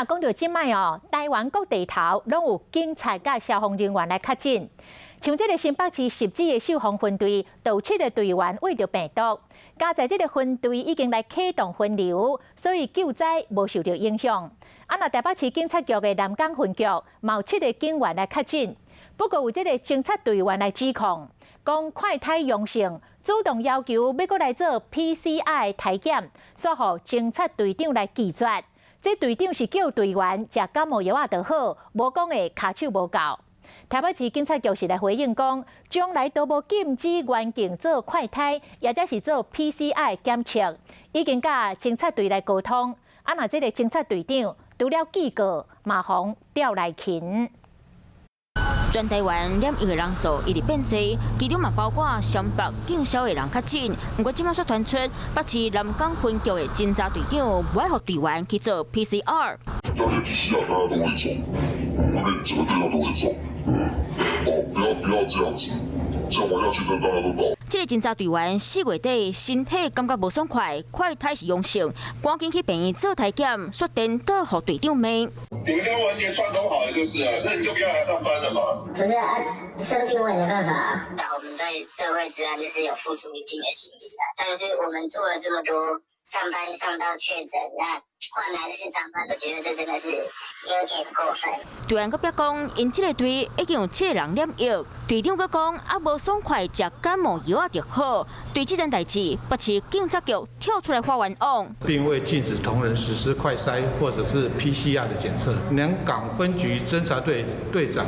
若講著這擺哦，台灣各地頭攏有警察佮消防人員來確診。像這个新北市汐止的秀峰分隊，就有七个隊員秽著病毒。佳哉這个分隊已經來啟動分流，所以救災無受著影響。啊，若台北市警察局的南港分局，嘛有七个警員來確診。不過有這个偵察隊員來指控，講快篩陽性，主動要求欲閣來做 PCR 篩檢，煞予偵察隊長來拒絕。這隊長是叫隊員食感冒藥仔就好，無講會跤手無夠。台北市警察局是來回應講，將來都無禁止員警做快篩，抑者是做 PCR 檢測，已經佮偵察隊來溝通。啊，若這个偵察隊長除了記過，嘛予調內勤。全台灣染疫的人數一直變濟，其中嘛包括雙北警消的人確診。毋過這擺煞傳出北市南港分局的偵查隊長無愛予隊員去做 PCR。要驗 PCR，大家都會中，我跟整個隊長都會中。哦，不要不要這樣子，這樣玩下去，真的大家都倒。這个偵查隊員4月底身體感覺無爽快，快篩是陽性，趕緊去病院做體檢，煞顛倒予隊長罵。你們跟文傑串通好了就是了，那你就不要來上班了嘛。不是啊，生病我也沒辦法啊。我們對社會治安就是有付出一定的心力的，但是我們做了這麼多，上班上到確診，那換來的是長官，我覺得這真的是有點過分。隊員閣表講，𪜶這个隊已經有七个人染疫，隊長閣講啊無爽快，食感冒藥仔就好。對這件代誌，北市警察局跳出來發冤枉，並未禁止同仁實施快篩或者是 PCR 的檢測。南港分局偵查隊隊長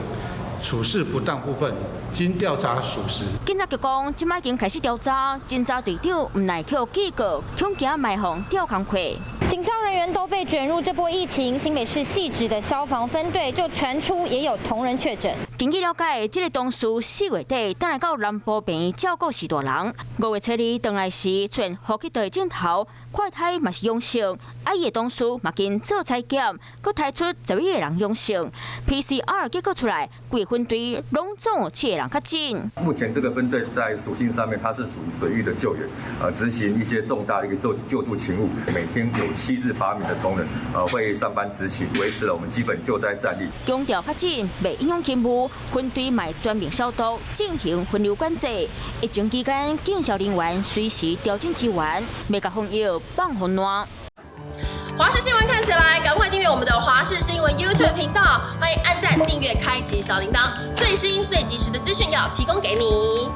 處事不當部分，經調查屬實。警察局講，這擺已經開始調查，偵查隊長毋但予記過，恐驚嘛予調工課。警消人員都被捲入這波疫情，新北市汐止的消防分隊就傳出也有同仁確診。根據了解，這个同事4月底轉來到南部病院照顧序大人，5月初二轉來時出現呼吸道症頭，快篩嘛是陽性，啊伊的同事嘛經做採檢，閣篩出11个人陽性，PCR 結果出來，規個分隊攏總有七個人確診。目前這個分隊在屬性上面，它是屬於水域的救援，執行一些重大的一個救助勤務，每天有7至8名的同仁，會上班執勤，維持了我們基本救災戰力。強調確診袂影響勤務，分隊嘛全面消毒，進行分流管制。疫情期間，警消人員隨時調整資源，袂共防疫放予爛。華視新聞看起來，趕快訂閱我們的華視新聞 YouTube 頻道，歡迎按讚、訂閱、開啟小鈴鐺，最新最及時的資訊要提供給你。